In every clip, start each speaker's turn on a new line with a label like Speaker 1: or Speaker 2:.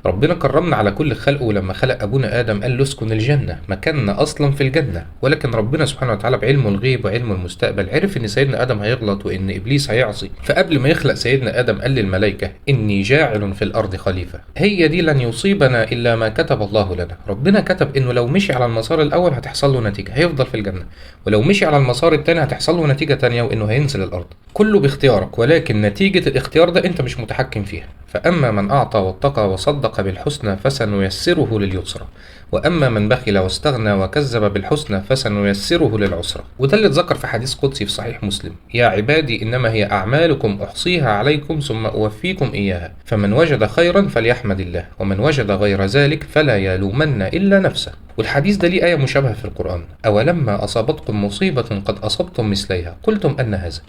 Speaker 1: ربنا كرمنا على كل خلقه لما خلق أبونا آدم قال له اسكن الجنة، مكاننا أصلا في الجنة. ولكن ربنا سبحانه وتعالى بعلمه الغيب وعلمه المستقبل عرف إن سيدنا آدم هيغلط وإن إبليس هيعصي، فقبل ما يخلق سيدنا آدم قال للملائكة إني جاعل في الأرض خليفة. هي دي لن يصيبنا إلا ما كتب الله لنا. ربنا كتب إنه لو مشي على المسار الأول هتحصل له نتيجة، هيفضل في الجنة، ولو مشي على المسار الثاني هتحصل له نتيجة تانية وإنه هينزل الأرض. كله باختيارك، ولكن نتيجة الاختيار ده أنت مش متحكم فيها. فأما من أعطى واتقى وصدق بالحسنى فسنيسره لليسرى، وأما من بخل واستغنى وكذب بالحسنى فسنيسره للعسرى. وده اللي اتذكر في حديث قدسي في صحيح مسلم: يا عبادي إنما هي أعمالكم أحصيها عليكم ثم أوفيكم إياها، فمن وجد خيرا فليحمد الله، ومن وجد غير ذلك فلا يلومن إلا نفسه. والحديث ده ليه آية مشابهة في القرآن: أولما أصابتكم مصيبة قد أصبتم مثليها قلتم أن هذا.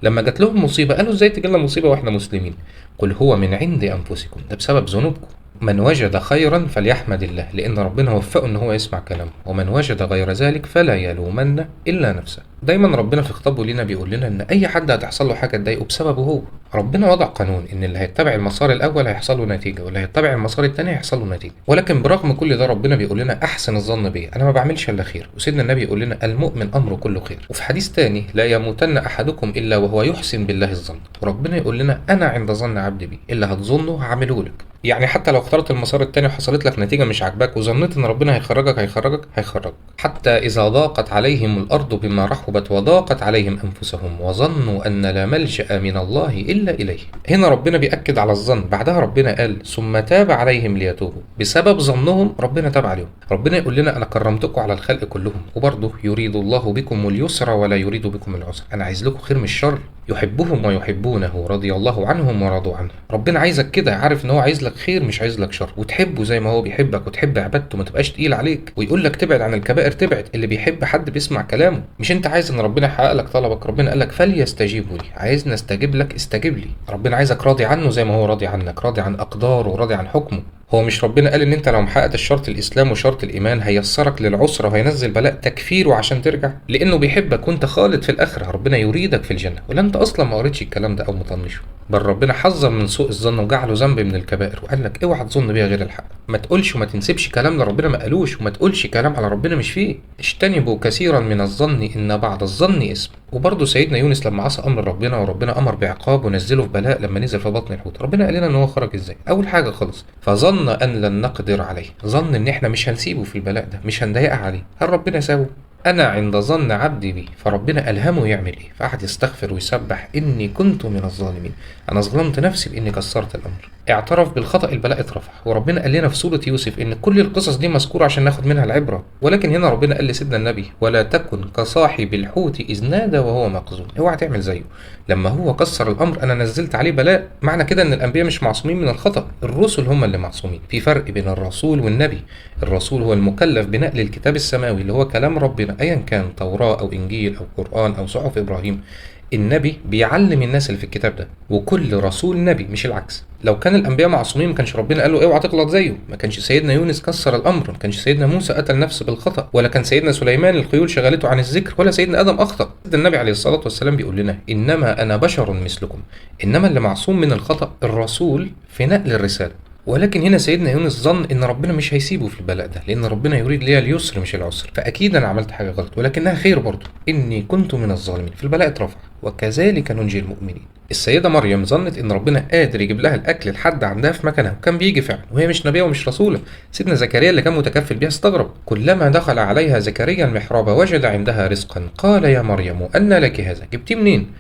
Speaker 1: لما جات لهم مصيبة قالوا ازاي تجيلنا مصيبة واحنا مسلمين؟ قل هو من عند أنفسكم، ده بسبب ذنوبكم. من وجد خيرا فليحمد الله، لأن ربنا وفقه إن هو يسمع كلامه، ومن وجد غير ذلك فلا يلومن إلا نفسه. دايما ربنا في خطابه لينا بيقول لنا إن أي حد هتحصل له حاجة تضايقه بسببه هو. ربنا وضع قانون إن اللي هيتبع المسار الأول هيحصل له نتيجة، واللي هيتبع المسار الثاني هيحصل له نتيجة. ولكن برغم كل ده ربنا بيقول لنا أحسن الظن بيه، أنا ما بعملش إلا خير. وسيدنا النبي يقول لنا المؤمن أمره كله خير. وفي حديث تاني: لا يموتن أحدكم إلا وهو يحسن بالله الظن. وربنا يقول لنا أنا عند ظن عبدي بي، اللي هتظنه هعمله لك. يعني حتى لو اخترت المسار التاني وحصلت لك نتيجة مش عاجباك وظنيت ان ربنا هيخرجك هيخرجك هيخرجك. حتى إذا ضاقت عليهم الأرض بما رحبت وضاقت عليهم أنفسهم وظنوا أن لا ملجأ من الله إلا إليه. هنا ربنا بيأكد على الظن. بعدها ربنا قال ثم تاب عليهم ليتوبوا. بسبب ظنهم ربنا تاب عليهم. ربنا يقول لنا أنا كرمتكم على الخلق كلهم، وبرضه يريد الله بكم اليسر ولا يريد بكم العسر. أنا عايز لكم خير مش شر. يحبهم ويحبونه رضي الله عنهم ورضوا عنه. ربنا عايزك كده، عارف ان هو عايز لك خير مش عايز لك شر، وتحبه زي ما هو بيحبك، وتحب عبادته، ما تبقاش تقيل عليك. ويقول لك تبعد عن الكبائر تبعد. اللي بيحب حد بيسمع كلامه. مش انت عايز ان ربنا يحقق لك طلبك؟ ربنا قال لك فليستجيبوا لي. عايزني استجيب لك؟ استجب لي. ربنا عايزك راضي عنه زي ما هو راضي عنك، راضي عن اقداره وراضي عن حكمه. هو مش ربنا قال ان انت لو محققت الشرط الاسلام وشرط الايمان هيسرك للعسره وهينزل بلاء تكفيره عشان ترجع؟ لانه بيحبك وانت خالد في الاخرة. ربنا يريدك في الجنة. ولا انت اصلا ما قريتش الكلام ده او مطنشه؟ بل ربنا حذر من سوء الظن وجعله ذنب من الكبائر، وقال لك اوعى تظن بيها غير الحق. ما تقولش وما تنسبش كلام لربنا ما قالوش، وما تقولش كلام على ربنا مش فيه. اجتنبوا كثيرا من الظن ان بعض الظن اسم. وبرضه سيدنا يونس لما عصى امر ربنا وربنا امر بعقاب ونزله في بلاء لما نزل في بطن الحوت، ربنا قال لنا ان هو خرج ازاي؟ اول حاجة خالص فظن ان لن نقدر عليه، ظن ان احنا مش هنسيبه في البلاء ده، مش هنضايقها عليه. هل ربنا سابه؟ أنا عند ظن عبدي بي. فربنا ألهمه يعمل إيه؟ فقعد يستغفر ويسبح إني كنت من الظالمين، أنا ظلمت نفسي بإني كسرت الأمر. اعترف بالخطأ، البلاء اترفع. وربنا قال لنا في سورة يوسف إن كل القصص دي مذكورة عشان ناخد منها العبرة. ولكن هنا ربنا قال لسيدنا النبي ولا تكن كصاحب الحوت إذ نادى وهو مكظوم. اوعى تعمل زيه. لما هو كسر الأمر أنا نزلت عليه بلاء. معنى كده إن الأنبياء مش معصومين من الخطأ، الرسل هم اللي معصومين. في فرق بين الرسول والنبي. الرسول هو المكلف بنقل الكتاب السماوي اللي هو كلام ربنا ايا كان، توراة او انجيل او قرآن او صحف ابراهيم. النبي بيعلم الناس اللي في الكتاب ده، وكل رسول نبي مش العكس. لو كان الانبياء معصومين ما كانش ربنا قال له اوعى تغلط زيه، ما كانش سيدنا يونس كسر الامر، ما كانش سيدنا موسى قتل نفسه بالخطأ، ولا كان سيدنا سليمان الخيول شغلته عن الذكر، ولا سيدنا ادم اخطأ. النبي عليه الصلاة والسلام بيقول لنا انما انا بشر مثلكم. انما اللي معصوم من الخطأ الرسول في نقل الرسالة. ولكن هنا سيدنا يونس ظن ان ربنا مش هيسيبه في البلاء ده، لان ربنا يريد لي اليسر مش العسر، فاكيد انا عملت حاجة غلط ولكنها خير برضه. اني كنت من الظالمين، في البلاء اترفع. وكذلك ننجي المؤمنين. السيدة مريم ظنت ان ربنا قادر يجيب لها الاكل لحد عندها في مكانها، وكان بيجي فعلا، وهي مش نبيه ومش رسوله. سيدنا زكريا اللي كان متكفل بيها استغرب. كلما دخل عليها زكريا المحراب وجد عندها رزقا قال يا مريم أن لك هذا، جبتيه منين؟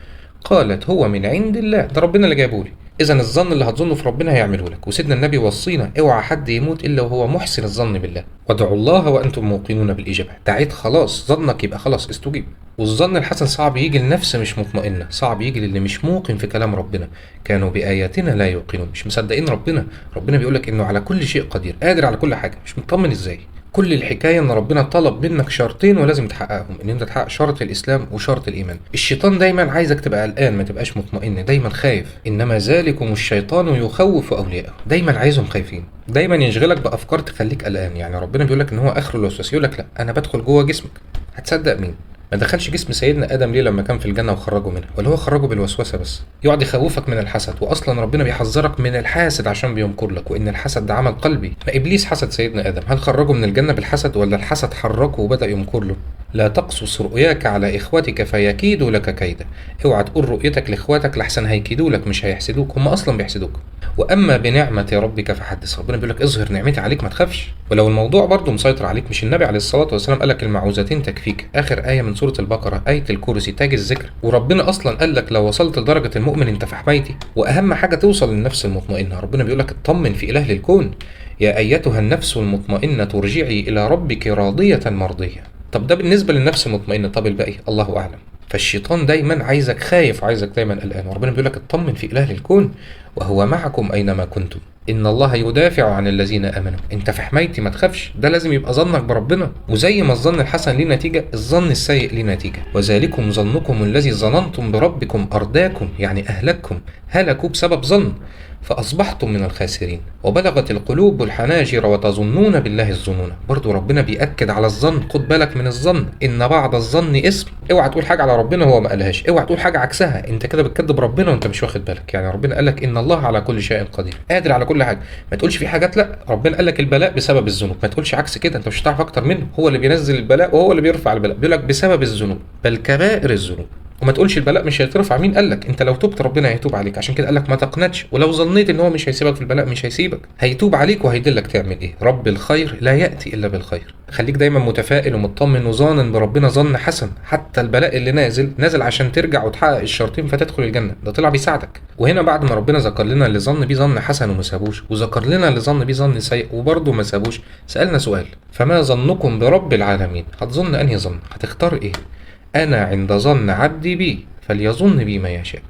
Speaker 1: قالت هو من عند الله، ده ربنا اللي جابه لي. اذا الظن اللي هتظنه في ربنا هيعمله لك. وسيدنا النبي وصينا اوعى حد يموت الا وهو محسن الظن بالله. وادعوا الله وانتم موقنون بالاجابة. دعيت خلاص، ظنك يبقى خلاص استجيب. والظن الحسن صعب يجي لنفس مش مطمئنة، صعب يجي للي مش موقن في كلام ربنا. كانوا باياتنا لا يوقنون، مش مصدقين ربنا. ربنا بيقولك انه على كل شيء قدير، قادر على كل حاجة، مش مطمن ازاي؟ كل الحكاية ان ربنا طلب منك شرطين ولازم تحققهم، ان انت تحقق شرط الاسلام وشرط الايمان. الشيطان دايما عايزك تبقى قلقان، ما تبقاش مطمئن، دايما خايف. انما ذلكم الشيطان يخوف اولياءه، دايما عايزهم خايفين، دايما يشغلك بافكار تخليك قلقان. يعني ربنا بيقولك ان هو اخر الوسواس، يقولك لا انا بدخل جوه جسمك. هتصدق مين؟ ما دخلش جسم سيدنا ادم ليه لما كان في الجنة وخرجه منها؟ ولا هو خرجه بالوسوسه بس؟ يقعد يخوفك من الحسد، واصلا ربنا بيحذرك من الحاسد عشان بيمكر لك، وان الحسد ده عمل قلبي. ما ابليس حسد سيدنا ادم، هل خرجه من الجنة بالحسد ولا الحسد حركة وبدا يمكر له؟ لا تقصص رؤياك على اخوتك فيكيدوا لك كيدا. اوعى تقول رؤيتك لاخواتك لحسن هيكيدوا لك، مش هيحسدوك، هم اصلا بيحسدوك. واما بنعمه ربك فحدث. ربنا بيقول لك اظهر نعمتي عليك ما تخافش. ولو الموضوع برضه مسيطر عليك، مش النبي عليه الصلاة والسلام قال لك المعوذتين تكفيك؟ اخر ايه من سورة البقرة، ايه الكرسي، تاج الذكر. وربنا اصلا قال لك لو وصلت لدرجة المؤمن انت في حمايتي. واهم حاجة توصل للنفس المطمئنة. ربنا بيقول لك اطمن في اله للكون، يا ايتها النفس المطمئنة ارجعي الى ربك راضية مرضية. طب ده بالنسبة للنفس المطمئنة، طب الباقي الله اعلم. فالشيطان دايما عايزك خايف، عايزك دايما قلقان، وربنا بيقول لك اطمن في اله للكون وهو معكم اينما كنتم، ان الله يدافع عن الذين امنوا. انت في حمايتي ما تخافش. ده لازم يبقى ظنك بربنا. وزي ما الظن الحسن ليه نتيجة، الظن السيء ليه نتيجة. وذلكم ظنكم الذي ظننتم بربكم ارداكم، يعني اهلككم، هلكوا بسبب ظن فأصبحتم من الخاسرين. وبلغت القلوب الحناجر وتظنون بالله الظنون. برضو ربنا بيأكد على الظن، خد بالك من الظن، إن بعض الظن اسم. اوعى تقول حاجة على ربنا هو ما قالهاش، اوعى تقول حاجة عكسها، انت كده بتكذب ربنا وانت مش واخد بالك. يعني ربنا قال لك إن الله على كل شيء قدير، قادر على كل حاجة، ما تقولش في حاجات لا. ربنا قال لك البلاء بسبب الذنوب، ما تقولش عكس كده، انت مش هتعرف اكتر منه، هو اللي بينزل البلاء وهو اللي بيرفع البلاء. بيقول لك بسبب الذنوب، بل كبائر الذنوب. وما تقولش البلاء مش هيترفع، مين قال لك؟ انت لو تبت ربنا هيتوب عليك، عشان كده قال لك ما تقنطش. ولو ظنيت ان هو مش هيسيبك في البلاء، مش هيسيبك، هيتوب عليك وهيدلك تعمل ايه. رب الخير لا ياتي الا بالخير. خليك دايما متفائل ومطمن وظانن بربنا ظن حسن، حتى البلاء اللي نازل نازل عشان ترجع وتحقق الشرطين فتدخل الجنة، ده طلع بيساعدك. وهنا بعد ما ربنا ذكر لنا اللي ظن بيه ظن حسن وما سابوش، وذكر لنا اللي ظن بيه ظن سيء وبرضه ما سابوش، سالنا سؤال: فما ظنكم برب العالمين؟ هتظن انهي ظن؟ هتختار ايه؟ أنا عند ظن عبدي بي فليظن بي ما يشاء.